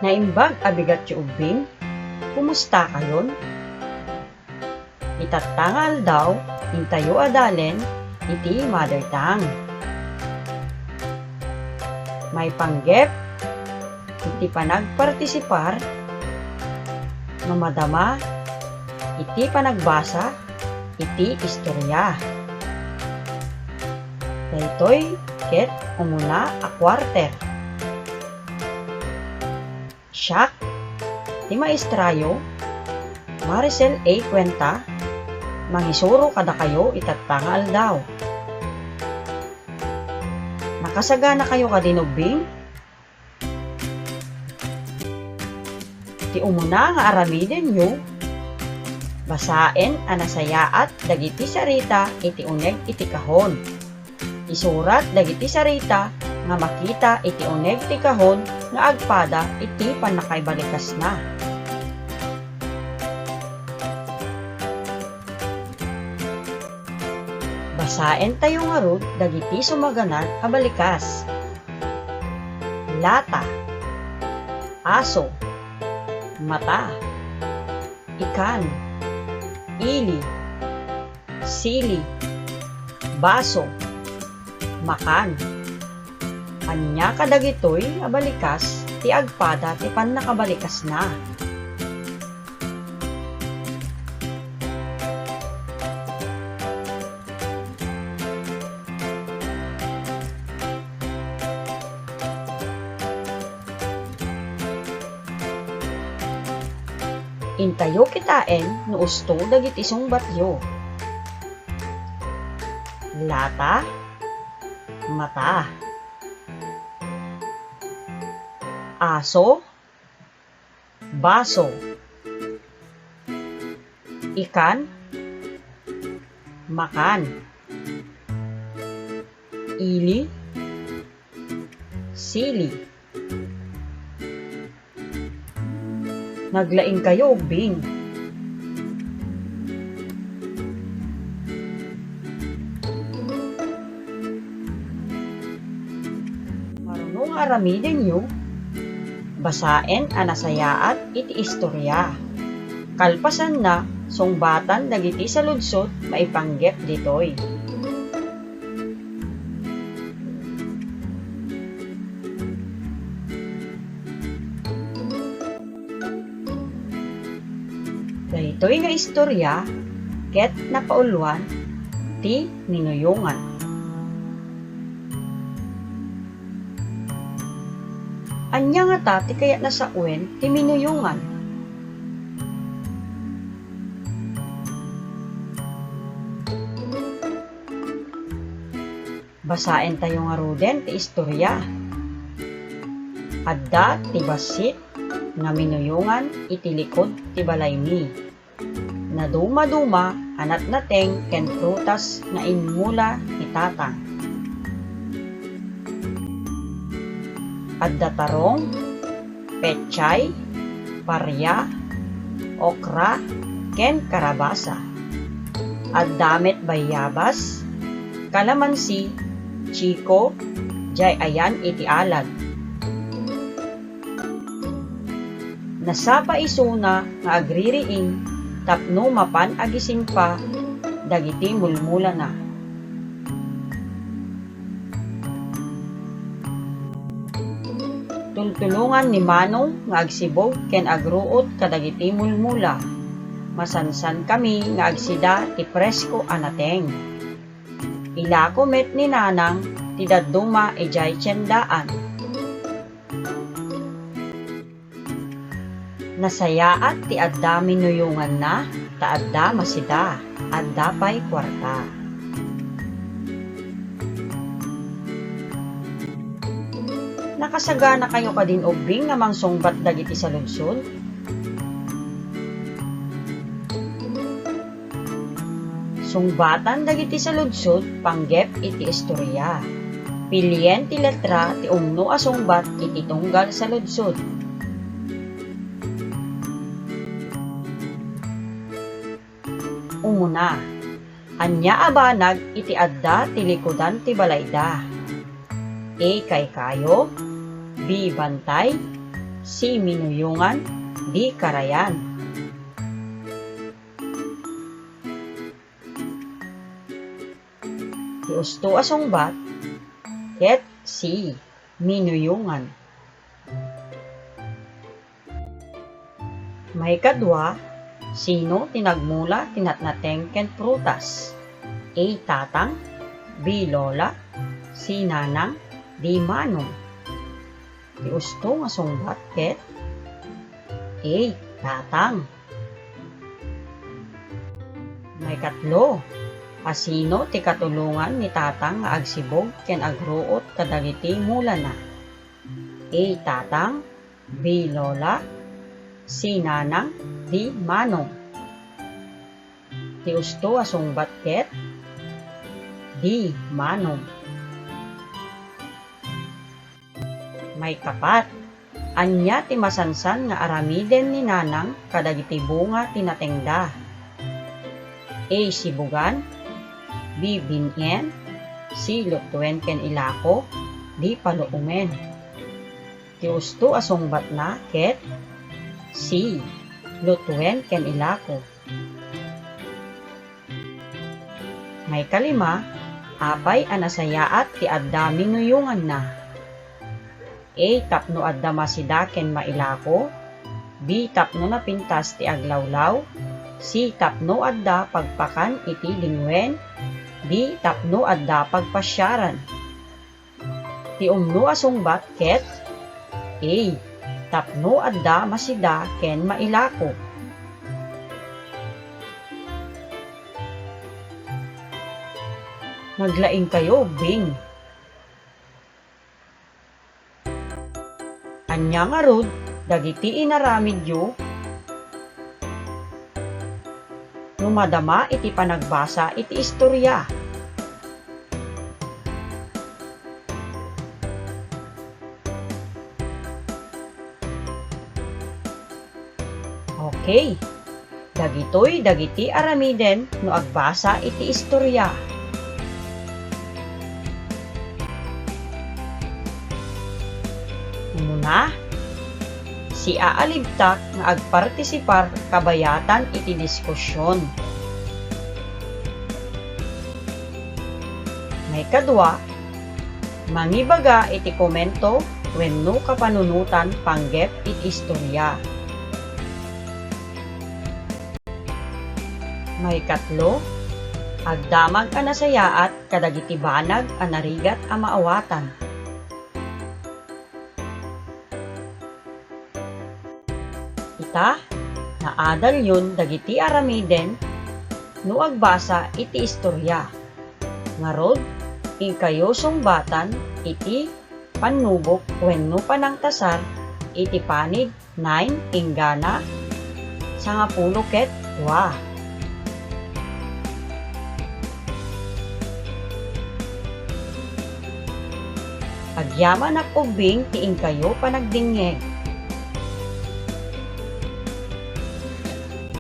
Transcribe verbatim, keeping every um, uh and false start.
Naimbag a bigatyo ubbing, kumusta kayon? Itatta nga aldaw, intayo a dalen iti mother tongue. Maipanggep iti panagpartisipar, mamadama iti panagbasa iti istorya. Daytoy ket umuna a quarter. Siak ti maestrayo, Maricel A. Cuenta, mangisuro kadakayo itatta nga aldaw. Nakasaganakayo kadin ubbing? Ti umuna nga aramidenyo, basaen a nasayaat dagiti sarita iti uneg iti kahon. Isurat dagiti sarita nga makita iti uneg ti kahon nga agpada iti pannakaibalikasna. Basaentayo ngarud dagiti sumaganad a balikas. Lata, aso, mata, ikan, ili, sili, baso, makan. Ania kadagitoy a balikas ti agpada ti pannakabalikasna? Intayo kitaen no usto dagiti sungbatyo. Lata, mata. Aso, baso. Ikan, makan. Ili, sili. Naglaingkayo ubbing. Marunong nga aramidenyo, basaen a nasayaat iti istorya. Kalpasanna, sungbatan dagiti saludsod maipanggep ditoy. Daytoy nga istorya ket napauluan ti minuyongan. Ania ngata ti kayatna sawen ti minuyongan? Basaentayo ngaruden ti istorya. Adda ti bassit nga minuyongan iti likud ti balaymi. Nadumaduma a natnateng ken prutas nga inmula ni Tatang. Adda tarong, pechay, paria, okra, ken karabasa. Adda met bayabas, kalamansi, chiko, jay ayan iti alad. Nasapa isuna nga agririing tapno mapan agisingpa dagiti mulmulana. Tultulongan ni Manong nga agsibug ken agruot kadagiti mulmula. Masansankami nga agsida ti presko a nateng. Ilako met ni Nanang ti dadduma idiay tiendaan. Nasayaat ti adda minuyonganna, ta adda masida, adda pay kuarta. Nakasaganakayo kadin ubbing nga mangsungbat dagiti saludsod? Sungbatan dagiti saludsod panggep iti istorya. Pilien ti letra ti umno a sungbat iti tunggal saludsod. Umuna, ania a banag iti adda ti likudan ti balayda? A. Kaykayo. B. Bantay. C. Minuyongan, D. Karayan. Ti usto a sungbat ket C. Minuyongan. Maikadua, sino ti nagmula ti natnateng ken prutas? A. Tatang, B. Lola, C. Nanang, D. Manong. Ti usto nga sungbat ket A. Tatang. Maikatlo, asino ti katulongan ni Tatang nga agsibug ken agruot kadagiti mulana? A. Tatang, B. Lola, C. Nanang, D. Manong. Ti usto a sungbat ket D. Manong. Maikapat, ania ti masansan nga aramiden ni Nanang kadagiti bunga ti natengda? A. Sibugan, B. Bin-en, C. Lutuen ken ilako, D. Paluomen. Ti usto a sungbatna ket C. Lutuen ken ilako. Maikalima, apay a nasayaat ti adda minuyonganna? A. Tapno adda masida ken mailako. B. Tapno napintas ti aglawlaw. C. Tapno adda pagpakan iti linguen. D. Tapno adda pagpasiaran. Ti umno a sungbat ket A. Tapno adda masida ken mailako. Naglaingkayo, Bing. Ania ngarud dagiti inaramidyo no madama iti panagbasa iti istorya? Okay. Dagitoy dagiti aramiden no agbasa iti istorya. Umuna, siaalibtak nga agpartisipar kabayatan iti diskusyon. Maikadua, mangibaga iti komento wenno kapanunotan panggep iti istorya. Maikatlo, agdamag a nasayaat kadagiti banag a narigat a maawatan. Ita, naadalyon dagiti aramiden no agbasa iti istorya. Ngarud, inkayo sungbatan iti pannubok wenno panangtasar iti panig nine inggana sangapulo ket dua. Agyamanak ubbing ti inkayo panagdingngeg.